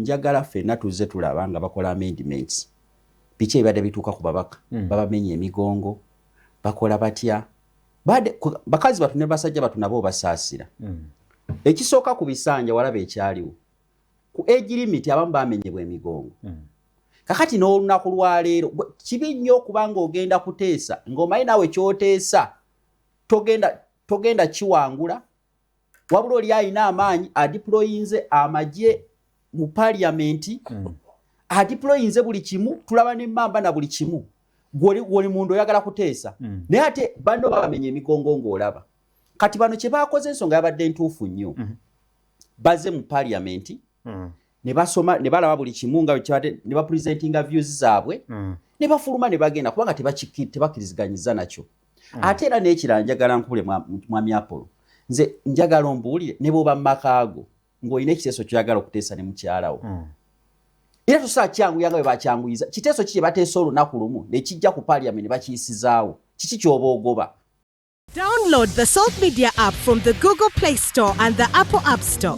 Njagala ffenna tuzze tulaba nga bakola amendments, biki ebibadde bituuka ku babaka. Babamenya emigongo, bakola batya? Bakazi batu ne basajja batu nabo obasaasira. Ekisooka, ku bisanja walaba ekyaliwo ku age limit, abamu bamenyebwa emigongo. Kakati n'olunaku lwaleero kibi nnyo okuba nga ogenda kuteesa ng'omanyi naawe kyoteesa togenda kiwangula, wabula oli alina amaanyi, adeployinze amagye mu paliamenti, adeployinze buli kimu, tulaba nemmamba na buli kimu. Gwoli mundu oyagala kuteesa, naye ate banno babamenya emigongo ng'olaba. Kati bano kye bakoze, ensonga yabadde ntuufu nnyo. Bazze mu paliamenti ne basoma ne balaba buli kimu nga kyabadde, ne bapresentinga views zaabwe, ne bafuluma ne bagenda, kubanga tebakkiriziganyiza nakyo. Ate era n'ekirala, njagala nkubule, mwami Apollo, nze njagala ombuulire, ne bw'oba mu makaago ng'olina ekiteeso kyoyagala okuteesa ne mukyalawo, era tosobola kyanguya nga bwe bakyanguyiza. Kiteeso ki kye bateesa olunaku lumu ne kijja ku paliamenti ne bakiyisizaawo? Kiki ky'oba ogoba? Download the Salt Media app from the Google Play Store and the Apple App Store.